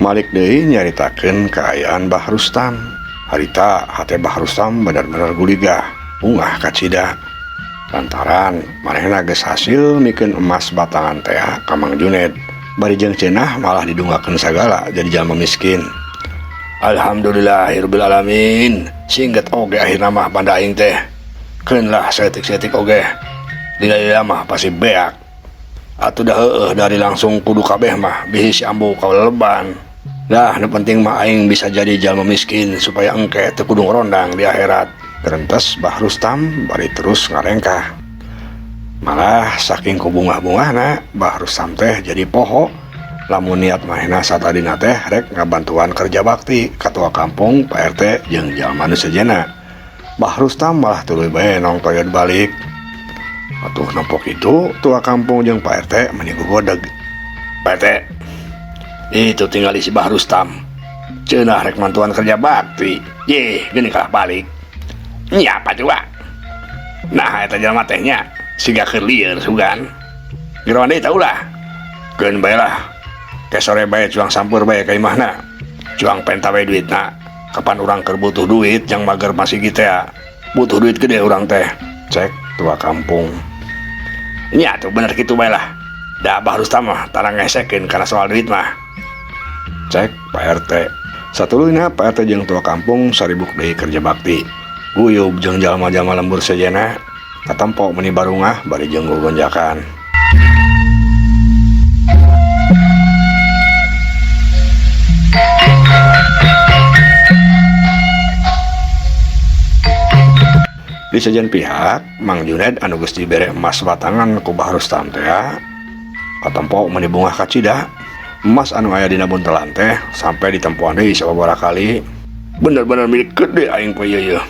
Malik deui nyaritakeun kaayaan Bah Rustam. Harita hate Bah Rustam bener-bener guligah, bungah kacida. Lantaran manehna geus hasil mikeun emas batangan teh ka Mang Juned. Bari jeung cenah malah didungakeun sagala jadi jalma miskin. Alhamdulillahirabbil alamin. Singget oge akhirna mah banda aing teh. Keun lah saeutik-saeutik oge. Lila-lila mah pasti beak. Atuh dah heueuh dari langsung kudu kabeh mah bisi si ambu kawaleban. Dah nu penting mah aing bisa jadi jalma miskin supaya engke teu kudu ngrondang di akhirat. Gerentes Bah Rustam bari terus ngarengkah. Malah saking kubungah-bungahna Bah Rustam teh jadi poho lamun niat manehna satadina teh rek ngabantuan kerja bakti katua kampung, Pak RT jeung jalma nu sejenna. Bah Rustam malah tuluy bae nongtoyod balik. Atuh nempok itu tua kampung jeung Pak RT meni gogodeg. Pak RT, itu tinggal si Bah Rustam. Cenah rek mantuan kerja bakti. Ye, gini kalah balik. Nya apa juga? Nah, eta jelema teh nya siga keur lieur sugan. Geroan deui tah ulah. Keun bae lah. Ke sore bae cuang sampur bae ka imahna. Cuang penta bae duitna. Kapan urang keur butuh duit jang mager masih gitu ya. Butuh duit gede urang teh. Cek tua kampung. Nya tuh bener kitu bae lah. Da Bah Rustam mah tara ngesekeun kana soal duit mah. Cek Pak RT. Satuluyna Pak RT jeung tua kampung saribuk deui kerja bakti. Guyub jeung jalma-jalma lembur sejenna. Katempo meni barungah bari jeung gogonjakan. Di sejen pihak, Mang Juned anu geus dibere emas batangan ku Bah Rustam teh katempo meni bungah kacida. Emas anu aya dina buntelan teh sampai ditempoan deui sababaraha kali. Bener-bener milik gede aing poe ieu yeuh.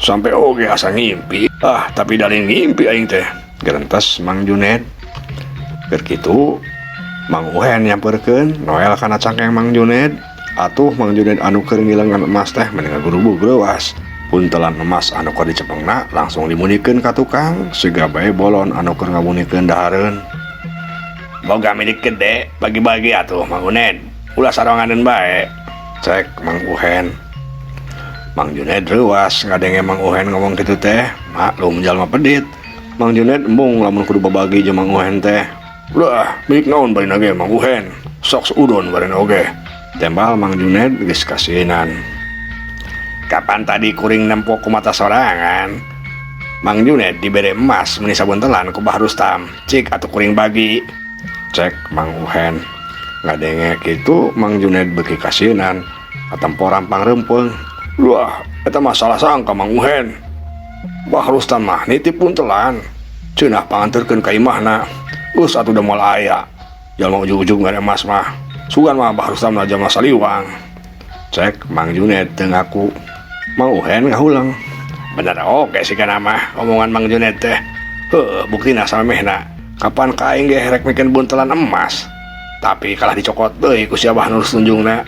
Sampai oge asa ngimpi. Ah, tapi dalin ngimpi aing teh. Gerentes Mang Juned. Keur kitu Mang Uhen nyamperkeun Noel kana cangkeng Mang Juned. Atuh Mang Juned anu keur ngilengan emas teh meni ngagurubug reuas. Buntelan emas anu keur dicepengna langsung dimunikeun ka tukang siga bae bolon anu keur ngamunikeun dahareun. Boga milik gede, bagi-bagi atuh Mang Uned. Ulah saronganeun bae. Cek Mang Uhen. Mang Juned reuas ngadenge Mang Uhen ngomong kitu teh, maklum jalma pedit. Mang Juned embung lamun kudu babagi jeung Mang Uhen teh. Ulah, milik naon barina ge Mang Uhen. Sok seudon barina oge. Tembal Mang Juned geus kasinan. Kapan tadi kuring nempo ku mata sorangan? Mang Juned dibere emas meni sabuntelan ku Bah Rustam. Cik atuh kuring bagi. Cek Mang Uhen. Ngadenge kitu Mang Juned beuki kasinan. Katempo rampang reumpeng. Wah, eta mah salah sangka Mang Uhen. Bah Rustam mah nitip buntelan. Cenah panganterkeun ka imahna. Geus atuh da moal aya. Jalma ujug-ujug mere emas mah. Sugan mah Bah Rustam mah jalma saliwang. Cek Mang Juned teu ngaku. Mang Uhen ngahulang. Bener oge sih kana mah omongan Mang Juned teh. Heuh, buktina samemehna. Kapan ka aing ge rek mikeun buntelan emas. Tapi kalah dicokot deui ku si Abah Nur Tunjungna.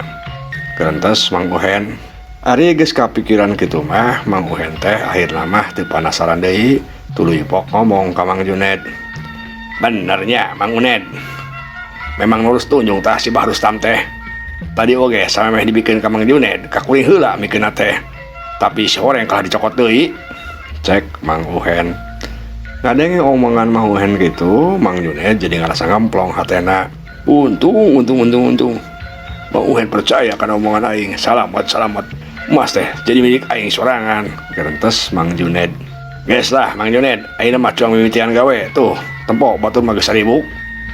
Gerentes Mang Uhen. Ari geus kapikiran kitu mah Mang Uhen teh akhirna mah teu panasaran deui, tuluy pok ngomong ka Mang Juned. Benernya Mang Uned. Memang Nurus Tunjung tah si Bah Rustam teh. Tadi oge samemeh dibikeun ka Mang Juned, ka kuring heula mikeunna teh. Tapi si horeng kalah dicokot deui. Cek Mang Uhen. Ngadenge omongan Mang Uhen gitu, Mang Juned jadi ngarasa ngemplong hatena. Untung, untung, untung, untung. Mang Uhen percaya kana omongan aing. Salamat, salamat. Emas teh jadi milik aing sorangan. Gerentes Mang Juned. Geus lah Mang Juned, ayeuna mah cuang mimitian gawe. Tuh, tempo batur mah geus saribuk.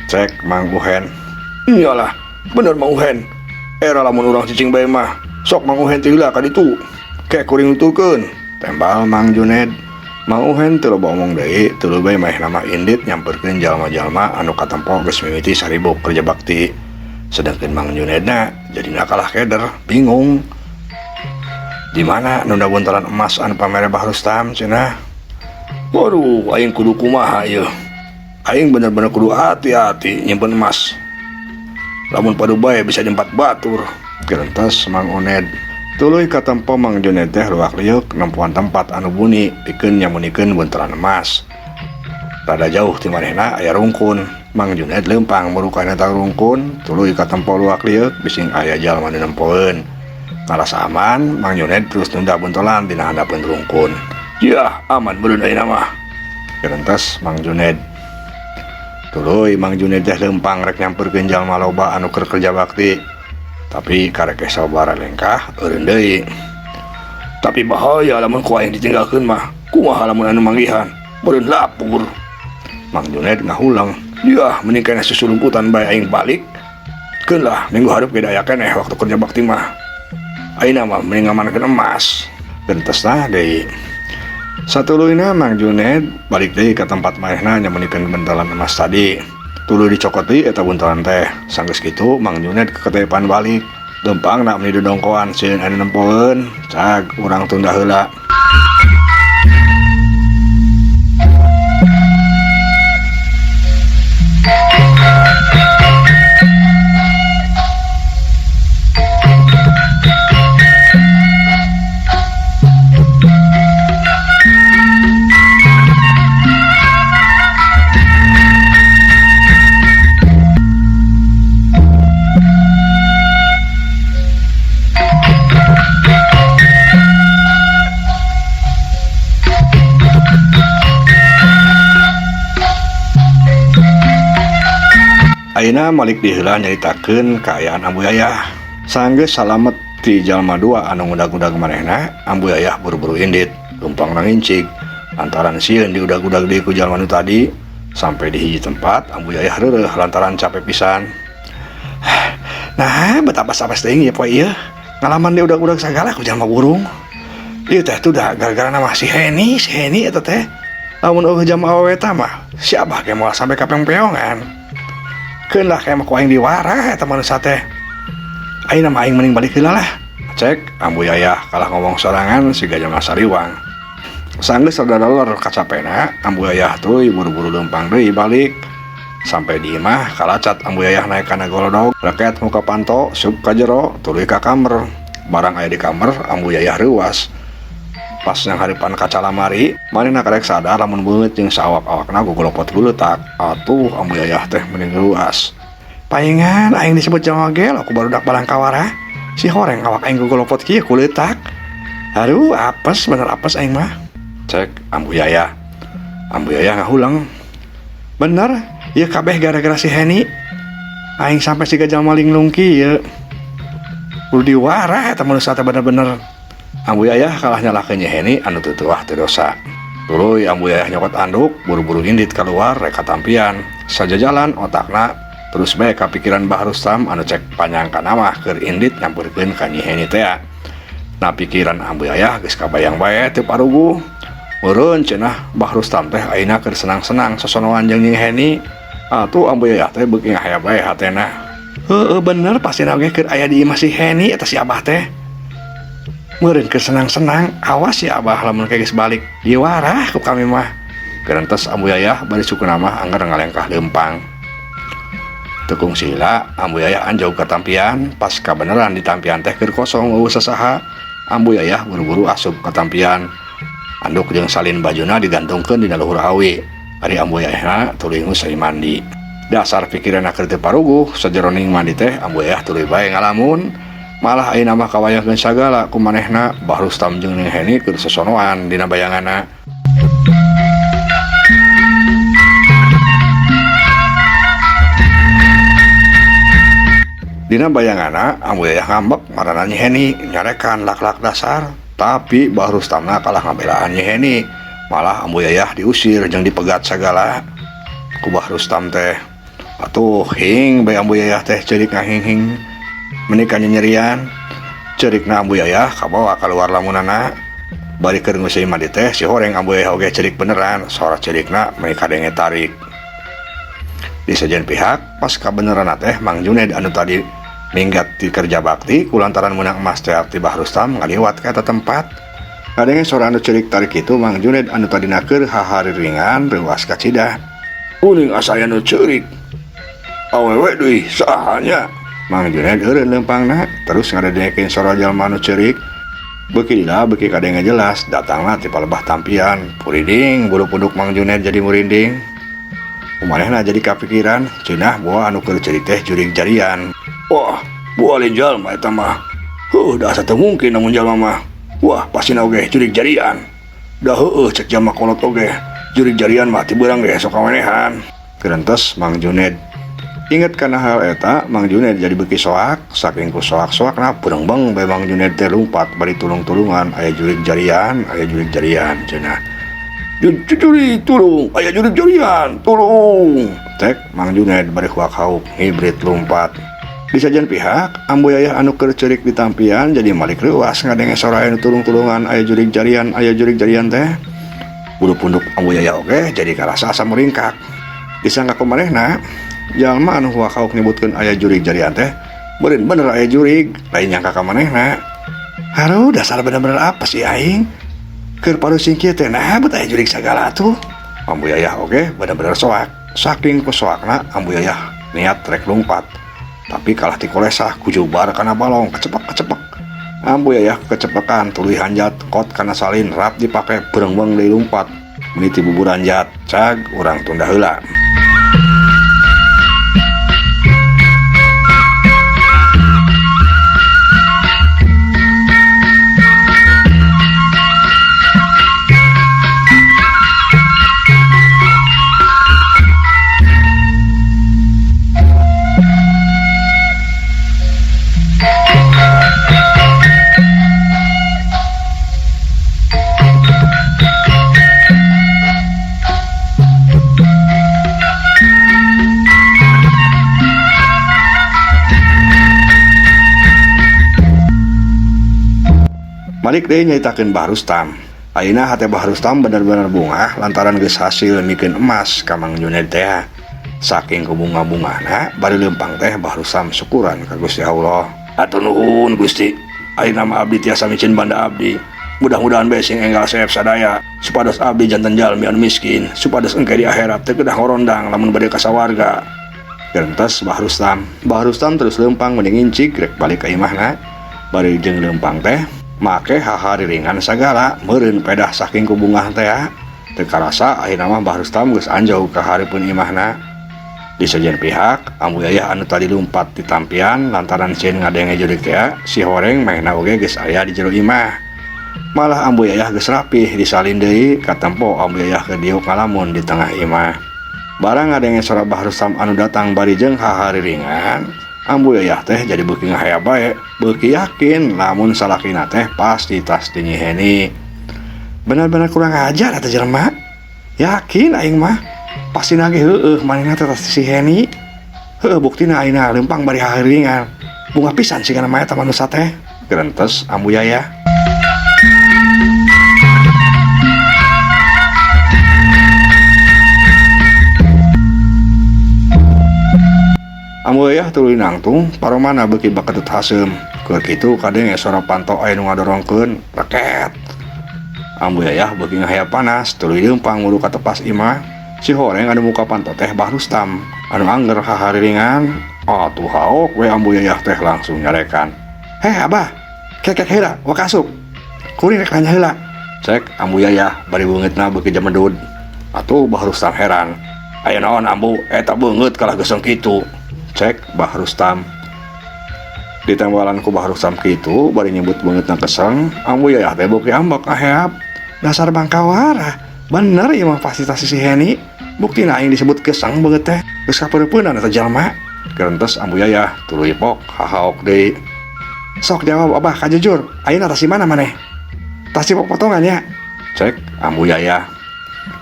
Cek Mang Uhen. Iyalah, bener Mang Uhen. Era lamun urang cicing bae mah, sok Mang Uhen teh heula ka ditu. Ke kuring nuturkeun. Tembal Mang Juned. Mang Uhen teu loba omong deui, tuluy bae mah nama indit nyamperkeun jalma-jalma anu katempo geus mimiti saribuk kerja bakti. Sedangkeun Mang Junedna jadina kalah keder, bingung. Di mana nunda buntelan emas anu pamere Bah Rustam cenah? Waduh, aing kudu kumaha ieu? Aing bener-bener kudu hati-hati nyimpen emas. Lamun padu bae bisa jempat batur. Gerentes Mang Uned. Tuluy katempo Mang Juned teh luak liuk nempuan tempat anu buni pikeun nyamunikeun buntelan emas. Rada jauh ti manehna aya rungkun. Mang Junaid leumpang muruk kana eta rungkun tuluy katempo luak lieuk bising aya jalma nu nempoeun. Ngarasa aman, Mang Junaid terus nunda buntolan dina handapeun rungkun. Yah, aman meureun ayeuna mah. Gerentes Mang Junaid. Tuluy Mang Junaid teh leumpang rek nyamperkeun jalma loba anu keur kerja bakti. Tapi karek ge sababaraha lengkah eureun deui. Tapi bahaya lamun ku aing ditinggalkeun mah. Kumaha lamun anu manggihan? Meureun lapur. Mang Junaid ngahuleng. Yah, mending keneh susulumputan bae aing balik. Keun lah, minggu hareup ge aya keneh waktu kerja bakti mah. Ayeuna mah mending ngamankeun emas. Gentesna deui. Satuluyna Mang Junaid balik deui ka tempat manehna nyamunikeun buntelan emas tadi. Tuluy dicokot deui eta buntelan teh. Sanggeus kitu Mang Junaid keketepan balik. Leumpangna meni dodongkoan sieun anu nempoeun. Cag urang tunda heula. Ayeuna malik deui heula nyaritakeun kaayaan Ambu Yayah. Sanggeus salamet ti jalma dua anu ngudag-udag manehna, Ambu Yayah buru-buru indit, lumpangna ngincig. Lantaran sieun diudag-udag deui ku jalma nu tadi, sampai di hiji tempat Ambu Yayah reureuh lantaran capek pisan. Nah, bet apes-apes teuing ieu poe ieu. Ngalaman diudag-udag sagala ku jalma burung. Ieu teh tuh gara-gara nama si Heni, si Heni eta teh. Lamun eueuh jalma awewe eta mah, si Abah ge moal sampai ka peong-peongan. Keun lah kayak mah ku aing diwarah eta manusia teh. Ayeuna mah aing mending balik heula lah. Cek Ambu Yayah kalah ngomong sorangan siga jalma sariwang. Sanggeus rada lelor kacapena, Ambu Yayah tuluy buru-buru leumpang deui balik. Sampai di imah kalacat Ambu Yayah naik kana golodog, reket muka panto, sup ka jero, tuluy ka kamer. Barang aya di kamer, Ambu Yayah reuas. Pas nyanghareupan kaca lamari, manehna karek sadar lamun beungeut jeung saawak-awakna gogolopot guleutak. Atuh Ambu Yayah teh mending reuas. Paingan aing disebut jalma gelo ku barudak Balangkawara. Si horeng awak aing gogolopot kieu kuleutak. Aduh, apes bener apes aing mah. Cek Ambu Yayah. Ambu Yayah ngahuleng. Bener, ieu kabeh gara-gara si Heni. Aing sampai siga jalma linglung kieu. Kudu diwarah eta manusia teh bener-bener. Ambu Yayah kalah nyalahkeun Nyi Heni anu teu tuah teu dosa. Tuluy Ambu Yayah nyokot anduk, buru-buru indit keluar rek katampian. Sajajalan otakna terus bae kapikiran Bah Rustam anu cek panyangkana mah keur indit nyamperkeun ka Nyi Heni tea. Nah pikiran Ambu Yayah geus kabayang bae teu paruguh. Meureun cenah Bah Rustam teh ayeuna keur senang-senang sosonoan jeung Nyi Heni. Atuh Ambu Yayah teh beuki ngahaya bae hatena. Heueuh bener pastina oge keur aya di imah si Heni eta si Abah teh. Meureun keur senang-senang, awas ya Abah lamun geus balik diwarah ku kami mah. Gerentes Ambu Yayah bari sukuna mah angger ngalengkah leumpang. Teu kungsi lila Ambu Yayah anjog ka tampian, pas kabeneran di tampian teh keur kosong eueuh sasaha. Ambu Yayah buru-buru asup ka tampian. Anduk jeung salin bajuna digantungkeun dina luhur awi. Ari Ambu Yayahna tuluy nguseuy mandi. Dasar pikiranna keur teu paruguh, sajeroning mandi teh Ambu Yayah tuluy bae ngalamun. Malah ayeuna mah kawayangkeun sagala ku manehna Bah Rustam jeung Neng Heni keur sosonoan dina bayanganna. Dina bayanganna Ambu Yayah ngambek marana Nyi Heni nyarekan lak-lak dasar, tapi Bah Rustamna kalah ngabelaan Nyi Heni. Malah Ambu Yayah diusir jeung dipegat sagala ku Bah Rustam teh. Atuh hing bae Ambu Yayah teh ceurik ngahinghing meuni kanyanyerian. Ceurikna Ambu Yayah kabawa kaluar lamunana. Bari keur nguseuy mandi teh si horeng Ambu Yayah oge ceurik beneran, sora ceurikna meuni kadenge tarik. Di sejen pihak pas kabeneranna teh Mang Junaid anu tadi minggat ti kerja bakti kulantaran meunang emas teh ti Bah Rustam ngaliwat ka eta tempat. Kadenge sora anu ceurik tarik itu Mang Junaid anu tadina keur hahariringan reuas kacida. Uning asa aya nu ceurik. Awewe deui saha nya? Mang Junaid eureun leumpangna terus ngadedekeun sora jalma anu ceurik. Beuki lila beuki kadenge jelas datangna ti palebah tampian. Puriding bulu punduk Mang Junaid jadi murinding. Ku manehna jadi kapikiran cenah boa anu keur ceurik teh jurig jarian. Wah, boa lain jalma eta mah. Heuh, da asa teu mungkin lamun jalma mah. Wah, pastina oge jurig jarian. Da heueuh cek jalma kolot oge. Jurig jarian mah ti beurang ge sok kawenehan. Gerentes Mang Juned. Inget kana hal eta, Mang Juned jadi beuki soak, saking ku soak-soakna berengbeng bae Mang Juned teh lumpat bari tulung-tulungan aya jurig jarian, aya jurig jarian cenah. Jurig tulung, aya jurig jarian, tulung. Tek Mang Juned bari huak-hauk ngibrit lumpat. Di sajian pihak, Ambu Yayah anu keur ceurik di tampian jadi malik reuas ngadenge sora anu tulung-tulungan aya jurig jarian, aya jurig jarian teh. Bulu punduk Ambu Yayah oge jadi karasa asa muringkak. Disangka ku manehna, jalma anu huak-hauk nyebutkeun aya jurig jarian teh, beureun bener aya jurig, lain nyangka ka manehna. Haruh dasar bener-bener apa sih aing? Keur parusing kieu teh nah bet aya jurig sagala tuh. Ambu Yayah oge bener-bener soak. Saking ku soakna Ambu Yayah niat rek lumpat. Tapi kalah ti kolesah kujubar kana balong kecepak-kecepak. Ambu Yayah kecepekan tuluy hanjat kot kana salin rap dipake berengbeng deui lumpat. Meniti buburan jat cag urang tunda heula. Malik deui nyaritakeun Bah Rustam. Ayeuna hate Bah Rustam bener-bener bungah lantaran geus hasil mikeun emas ka Mang Juned teh. Saking kubunga-bungahna bari leumpang teh Bah Rustam syukuran ka Gusti Allah. Hatur nuhun Gusti. Ayeuna mah abdi tiasa micin banda abdi. Mudah-mudahan bae sing enggal seep sadaya supados abdi janten jalmi anu miskin, supados engke di akhirat teu kedah ngorondang lamun bade ka sawarga. Gerentes Bah Rustam. Bah Rustam terus leumpang mending ngincik rek balik ka imahna. Bari jeung leumpang teh make hahariringan sagala meureun pedah saking kubungah teh. Teu karasa akhirna mah Bah Rustam geus anjog ka hareupeun imahna. Di sejen pihak, Ambu Yayah anu tadi lumpat di tampian lantaran sieun ngadenge jurig teh, si horeng manehna oge geus aya di jero imah. Malah Ambu Yayah geus rapih disalin deui katempo Ambu Yayah keur diuk ngalamun di tengah imah. Barang ngadenge sora Bah Rustam anu datang bari jeung hahariringan, Ambu Yayah teh jadi beuki ngahaya bae, beuki yakin lamun salakina teh pasti tas dinyiheni. Benar-benar kurang ajar eta jelema. Yakin aing mah pasti nagih heueuh manehna teh tas si Heni. Heueuh buktina ayeuna leumpang bari hahariringan. Bunga pisan sigana mah eta manusa teh. Gerentes Ambu Yayah. Ambu Yayah tuluy nangtung paromana beuki baketut haseum. Keur kitu kadenge sora panto aya nu ngadorongkeun reket. Ambu Yayah beuki ngahaya panas tuluy leumpang muru ka tepas imah. Si horeng anu muka panto teh Bah Rustam anu angger hahariringan. Atuh haok we Ambu Yayah teh langsung nyarekan. Heh abah, kekek heula wak asup. Kuring rek nanya heula. Cek Ambu Yayah bari beungeutna beuki jamedud. Atuh Bah Rustam heran. Aya naon Ambu eta beungeut kalah geseng kitu. Cek Bah Rustam. Ditembalan ku Bah Rustam kitu bari nyebut beungeutna keseng, Ambu Yayah teh beuki ambek aheap. Dasar bangkawara. Bener ieu mah pasti tas si Heni. Buktina aing disebut keseng beungeut teh. Geus kapeureupeunana eta jalma. Gerentes Ambu Yayah tuluy pok hahaok deui. Sok jawab abah kajujur, ayeuna tas di mana maneh? Tas di potongan ya. Cek Ambu Yayah.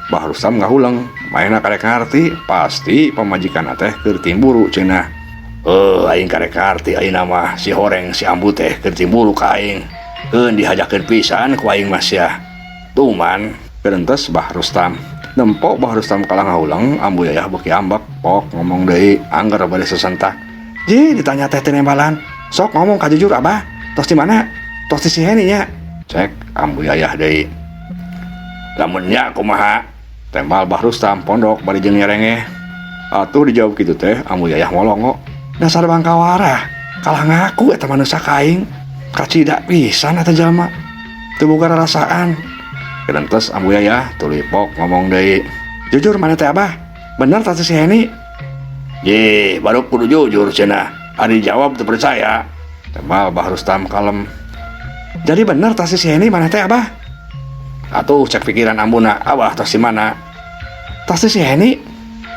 Bah Rustam ngahuleng, manehna karek ngarti pasti pamajikanna teh keur timburu cenah. Aing karek ngarti ayeuna mah si horeng si Ambu teh keur timburu ka aing. Keun dihajakeun pisan ku aing mah sia. Tuman gerentes Bah Rustam. Nempo Bah Rustam kalah ngahuleng, Ambu Yayah beuki ambek, pok ngomong deui angger bade sesentak. Ji ditanya teh teu nembalan. Sok ngomong kajujur abah, tos di mana? Tos di si Heni nya. Cek Ambu Yayah deui. Lamun nya kumaha? Tembal Bah Rustam pondok bari jeung nyerengeh. Atuh dijawab kitu teh Ambu Yayah molongo. Dasar bangkawara, kalah ngaku eta manusa ka aing. Kacida pisan eta jalma. Teu boga rarasaan. Gerentes Ambu Yayah tuluy pok ngomong deui. Jujur mana teh abah? Bener tas si Heni? Ye, baru kudu jujur cenah. Ari jawab teu percaya. Tebal Bah Rustam kalem. Jadi bener tas si Heni mana teh, Abah? Atuh cek pikiran ambuna, Abah tas si mana? Tas si Heni?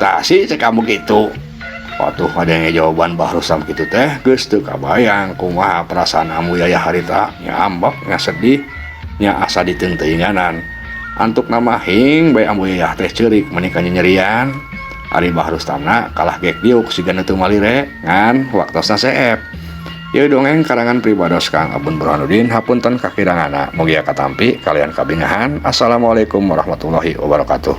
Tasi cek kamu gitu. Watuh, ada yang jawaban Bah Rustam gitu teh geus teu kabayang kumaha perasaan Ambu Yayah harita, nya ambek, nya sedih, nya asa diteungteuinganan. Antuk nama hing bae Ambu Yayah teh ceurik meuni kanyerian. Ari Bah Rustamna kalah gek diuk siga nu teu malire ngan waktosna seep. Ieu dongeng karangan pribados Kang Abun Burhanuddin, hapunten kakiranganna, mugia katampi kalian kabingahan. Assalamualaikum warahmatullahi wabarakatuh.